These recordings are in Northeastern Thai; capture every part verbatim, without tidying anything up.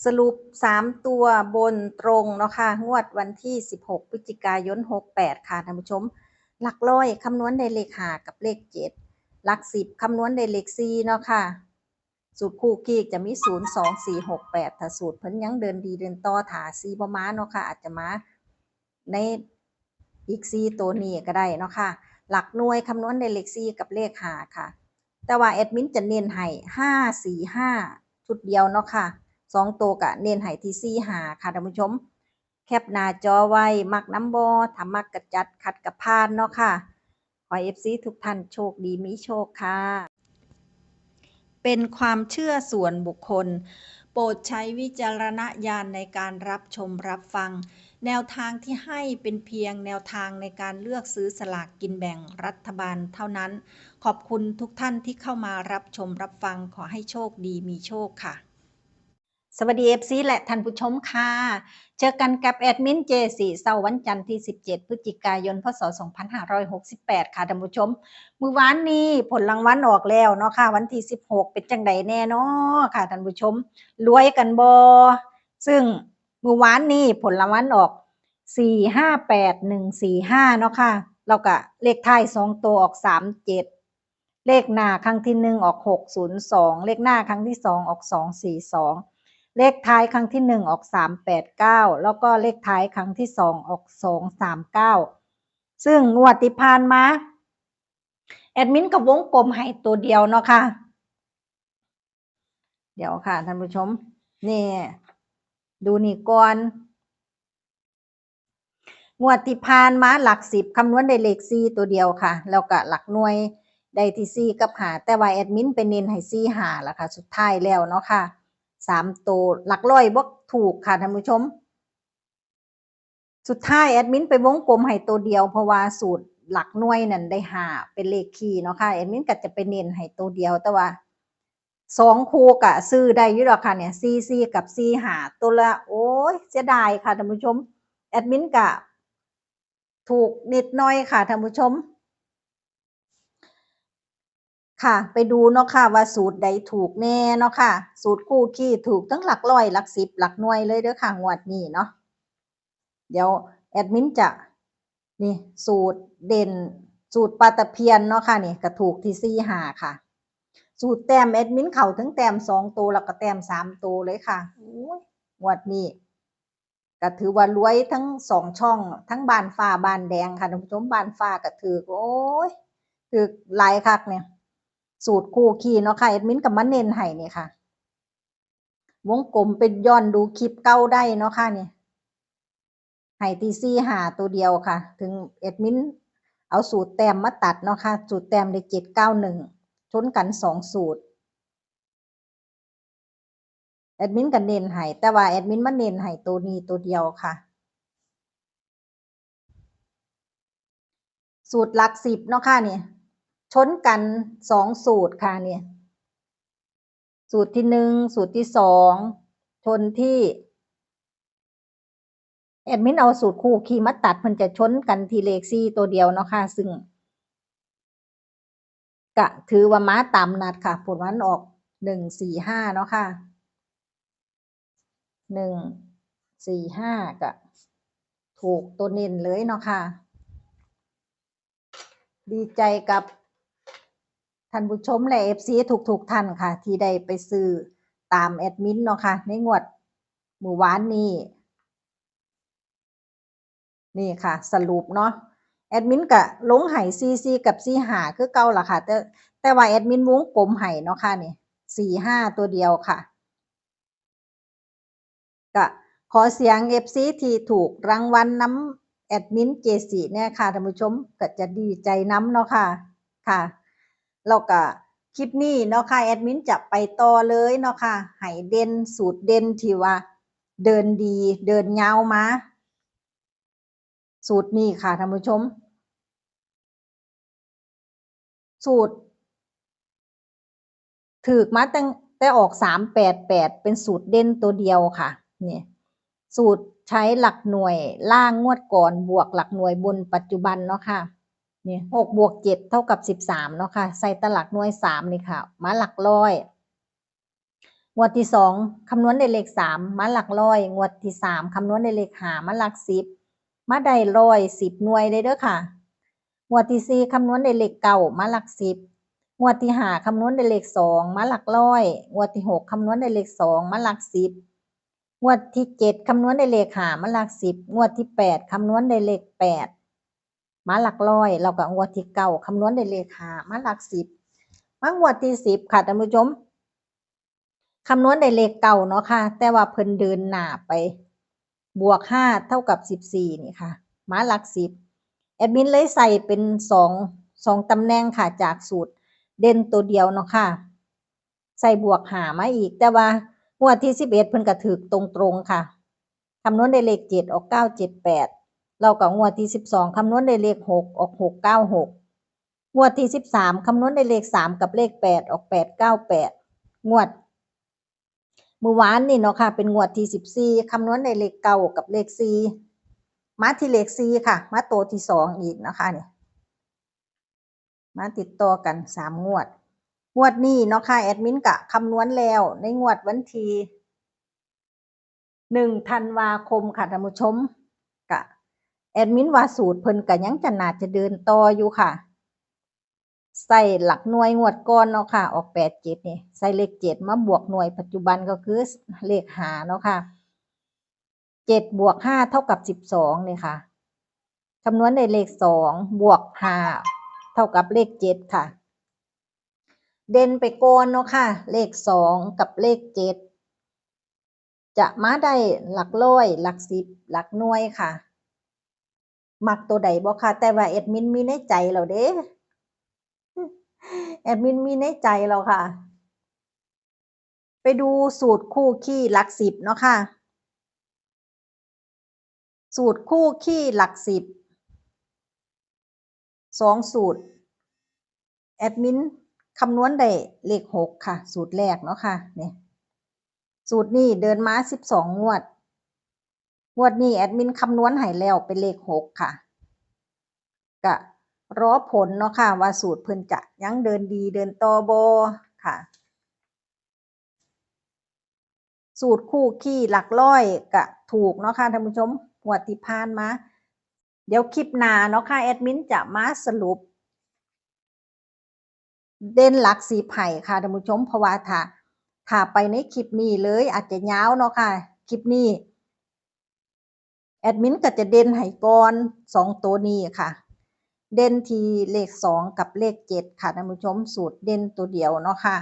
สรุปสามตัวบนตรงเนาะค่ะ งวดวันที่สิบหกพฤศจิกายนหกแปดค่ะท่านผู้ชม หลักร้อยคำนวณได้เลขห้ากับเลขเจ็ด หลักสิบคำนวณได้เลขสี่เนาะค่ะ สูตรคู่คีกจะมีศูนย์ สอง สี่ หก แปด ถ้าสูตรเพิ่นยังเดินดีเดินต่อ ถ้าสี่บ่มาเนาะค่ะ อาจจะมาในอีกสี่ตัวนี้ก็ได้เนาะค่ะ หลักหน่วยคำนวณได้เลขสี่กับเลขห้าค่ะ แต่ว่าแอดมินจะเน้นให้ห้าสี่ห้าชุดเดียวเนาะค่ะ สองตัวก็เน้นให้ที่สี่ห้าค่ะท่านผู้ชม แคปหน้าจอไว้ มักนำบ่ ถ้ามักก็จัด ขัดก็ผ่านเนาะค่ะ ขอให้เอฟซีทุกท่านโชคดีมีโชคค่ะ เป็นความเชื่อส่วนบุคคล โปรดใช้วิจารณญาณในการรับชมรับฟัง แนวทางที่ให้เป็นเพียงแนวทางในการเลือกซื้อสลากกินแบ่งรัฐบาลเท่านั้น ขอบคุณทุกท่านที่เข้ามารับชมรับฟัง ขอให้โชคดีมีโชคค่ะ สวัสดีเอฟซีและท่านผู้ชมค่ะ เจอกันกับแอดมินเจสี่ เช้าวันจันทร์ที่สิบเจ็ดพฤศจิกายน พ.ศ. สองพันห้าร้อยหกสิบแปดค่ะท่านผู้ชม มื้อวานนี้ผลรางวัลออกแล้วเนาะค่ะ วันที่สิบหก เป็นจังใดแน่เนาะค่ะท่านผู้ชม รวยกันบ่ ซึ่งมื้อวานนี้ผลรางวัลออก สี่ห้าแปดหนึ่งสี่ห้า เนาะค่ะ แล้วก็เลขท้ายสองตัวออก สามเจ็ด เลขหน้าครั้งที่หนึ่งออก หกศูนย์สอง เลขหน้าครั้งที่สองออก สองสี่สอง เลขท้ายครั้งที่หนึ่งออก สามแปดเก้า แล้วก็เลขท้ายครั้งที่สองออก สองสามเก้า ซึ่งงวดที่ผ่านมา แอดมินก็วงกลมให้ตัวเดียวเนาะค่ะ เดี๋ยวค่ะท่านผู้ชม นี่ ดูนี่ก่อน งวดที่ผ่านมาหลักสิบคำนวณได้เลขสี่ตัวเดียวค่ะ แล้วก็หลักหน่วยได้ที่สี่กับห้า แต่ว่าแอดมินไปเน้นให้สี่ห้าล่ะค่ะ สุดท้ายแล้วเนาะค่ะ สามตัว หลักร้อยบ่ถูกค่ะท่านผู้ชม สุดท้ายแอดมินไปวงกลมให้ตัวเดียว เพราะว่าสูตรหลักหน่วยนั่นได้ห้าเป็นเลขคี่เนาะค่ะ แอดมินก็จะไปเน้นให้ตัวเดียว แต่ว่าสองคู่ก็ซื้อได้อยู่ดอกค่ะเนี่ย สี่สี่ กับ สี่ห้า ตัวละ โอ้ย เสียดายค่ะท่านผู้ชม แอดมินก็ถูกนิดหน่อยค่ะท่านผู้ชม ค่ะ ไปดูเนาะค่ะว่าสูตรใดถูกแน่เนาะค่ะ สูตรคู่คี่ถูกทั้งหลักร้อย หลักสิบ หลักหน่วยเลยเด้อค่ะ งวดนี้เนาะ เดี๋ยวแอดมินจะ นี่ สูตรเด่น สูตรปลาตะเพียนเนาะค่ะ นี่ก็ถูกที่สี่ห้าค่ะ สูตรแต้มแอดมินเข้าทั้งแต้มสองตัว แล้วก็แต้มสามตัวเลยค่ะ โอ้ย งวดนี้ ก็ถือว่ารวยทั้งสองช่อง ทั้งบ้านฟ้าบ้านแดงค่ะท่านผู้ชม บ้านฟ้าก็ถืก โอ้ย ถืกหลายคักเนี่ย สูตรคู่คี่เนาะค่ะ แอดมินก็มาเน้นให้นี่ค่ะ วงกลมไปย้อนดูคลิปเก่าได้เนาะค่ะนี่ ให้ที่สี่ห้าตัวเดียวค่ะ ถึงแอดมินเอาสูตรแต้มมาตัดเนาะค่ะ สูตรแต้มได้เจ็ดเก้าหนึ่ง ชนกันสองสูตร แอดมินก็เน้นให้ แต่ว่าแอดมินมาเน้นให้ตัวนี้ตัวเดียวค่ะ สูตรหลักสิบเนาะค่ะนี่ ชนกันสองสูตรค่ะนี่ สูตรที่หนึ่ง สูตรที่สอง ชนที่ แอดมินเอาสูตรคู่คี่มาตัด เพิ่นจะชนกันที่เลขสี่ตัวเดียวเนาะค่ะ ซึ่ง ก็ถือว่ามาตามนัดค่ะ ผลมันออก หนึ่งสี่ห้า เนาะค่ะ หนึ่งสี่ห้า ก็ถูกตัวเน้นเลยเนาะค่ะ ดีใจกับท่านผู้ชมและเอฟซีทุกๆท่านค่ะ ที่ได้ไปซื้อตามแอดมินเนาะค่ะ ในงวดมื้อวานนี้ นี่ค่ะ สรุปเนาะ แอดมินก็ลงให้สี่สี่กับสี่ห้าคือเก่าล่ะค่ะ แต่ แต่ว่าแอดมินวงกลมให้เนาะค่ะนี่ สี่ห้า ตัวเดียวค่ะ ก็ขอเสียงเอฟซีที่ถูกรางวัลนำแอดมินเจสี่แน่ค่ะท่านผู้ชม ก็จะดีใจนำเนาะค่ะ ค่ะ แล้วก็คลิปนี้เนาะค่ะ แอดมินจะไปต่อเลยเนาะค่ะ ให้เด่น สูตรเด่นที่ว่าเดินดี เดินยาวมา สูตรนี้ค่ะท่านผู้ชม สูตร ถืกมาตั้งแต่ออก สามแปดแปด เป็นสูตรเด่นตัวเดียวค่ะ นี่ สูตรใช้หลักหน่วยล่างงวดก่อน บวกหลักหน่วยบนปัจจุบันเนาะค่ะ นี่ หกบวกเจ็ดเท่ากับสิบสามเนาะค่ะ ใส่แต่หลักหน่วยสามนี่ค่ะ มาหลักร้อย งวดที่สองคำนวณได้เลขสามมาหลักร้อย งวดที่สามคำนวณได้เลขห้ามาหลักสิบ มาได้ร้อยสิบหน่วยเลยเด้อค่ะ งวดที่สี่คำนวณได้เลขเก้ามาหลักสิบ งวดที่ห้าคำนวณได้เลขสองมาหลักร้อย งวดที่หกคำนวณได้เลขสองมาหลักสิบ งวดที่เจ็ดคำนวณได้เลขห้ามาหลักสิบ งวดที่แปดคำนวณได้เลขแปดมาหลักร้อย แล้วก็งวดที่เก้าคำนวณได้เลขห้ามาหลักสิบ มางวดที่สิบค่ะท่านผู้ชม คำนวณได้เลขเก้าเนาะค่ะ แต่ว่าเพิ่นเดินหน้าไป บวกห้าเท่ากับสิบสี่นี่ค่ะ มาหลักสิบ แอดมินเลยใส่เป็นสอง สองตำแหน่งค่ะ จากสูตรเด่นตัวเดียวเนาะค่ะ ใส่บวกห้ามาอีก แต่ว่างวดที่สิบเอ็ดเพิ่นก็ถืกตรงๆค่ะ คำนวณได้เลขเจ็ดออกเก้าเจ็ดแปด แล้วก็งวดที่สิบสองคำนวณได้เลขหกออกหกเก้าหก งวดที่สิบสามคำนวณได้เลขสามกับเลขแปดออกแปดเก้าแปด งวดมื้อวานนี่เนาะค่ะ เป็นงวดที่สิบสี่คำนวณได้เลขเก้ากับเลขสี่ มาที่เลขสี่ค่ะ มาตัวที่สองอีกเนาะค่ะนี่ มาติดต่อกันสามงวด งวดนี้เนาะค่ะ แอดมินก็คำนวณแล้วในงวดวันที่หนึ่งธันวาคมค่ะท่านผู้ชม ก็แอดมินว่าสูตรเพิ่นก็ยังจะน่าจะเดินต่ออยู่ค่ะ ใส่หลักหน่วยงวดก่อนเนาะค่ะ ออกแปดเจ็ดนี่ ใส่เลขเจ็ดมาบวกหน่วยปัจจุบันก็คือเลขห้าเนาะค่ะ เจ็ดบวกห้าเท่ากับสิบสองนี่ค่ะ คำนวณได้เลขสองบวกห้าเท่ากับเลขเจ็ดค่ะ เด่นไปก่อนเนาะค่ะ เลขสองกับเลขเจ็ด จะมาได้หลักร้อย หลักสิบ หลักหน่วยค่ะ มักตัวใดบ่ค่ะ แต่ว่าแอดมินมีในใจแล้วเด้ แอดมินมีในใจแล้วค่ะ ไปดูสูตรคู่คี่หลักสิบเนาะค่ะ สูตรคู่คี่หลักสิบ สองสูตร แอดมินคำนวณได้เลขหกค่ะ สูตรแรกเนาะค่ะ นี่ สูตรนี้เดินมาสิบสองงวด งวดนี้แอดมินคำนวณให้แล้วเป็นเลขหกค่ะ ก็รอผลเนาะค่ะ ว่าสูตรเพิ่นจะยังเดินดีเดินต่อบ่ค่ะ สูตรคู่คี่หลักร้อยก็ถูกเนาะค่ะท่านผู้ชม งวดที่ผ่านมา เดี๋ยวคลิปหน้าเนาะค่ะ แอดมินจะมาสรุป เด่นหลักสิบให้ค่ะท่านผู้ชม เพราะว่าถ้า ถ้าไปในคลิปนี้เลยอาจจะยาวเนาะค่ะ คลิปนี้ แอดมินก็จะเด่นให้ก่อนสองตัวนี้ค่ะ เด่นที่เลขสองกับเลขเจ็ดค่ะท่านผู้ชม สูตรเด่นตัวเดียวเนาะค่ะ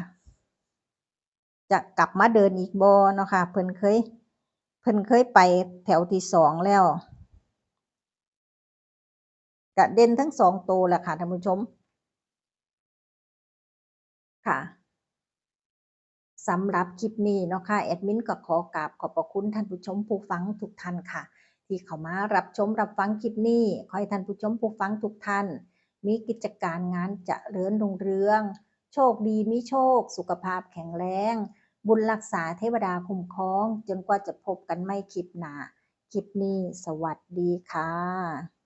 จะกลับมาเดินอีกบ่เนาะค่ะ เพิ่นเคย เพิ่นเคยไปแถวที่สองแล้ว ก็เด่นทั้งสองตัวแหละค่ะท่านผู้ชม ค่ะ สำหรับคลิปนี้เนาะค่ะ แอดมินก็ขอกราบขอบพระคุณท่านผู้ชมผู้ฟังทุกท่านค่ะ ที่เข้ามารับชมรับฟังคลิปนี้ ขอให้ท่านผู้ชมผู้ฟังทุกท่าน มีกิจการงานเจริญรุ่งเรือง โชคดีมีโชค สุขภาพแข็งแรง บุญรักษาเทวดาคุ้มครอง จนกว่าจะพบกันใหม่คลิปหน้า คลิปนี้สวัสดีค่ะ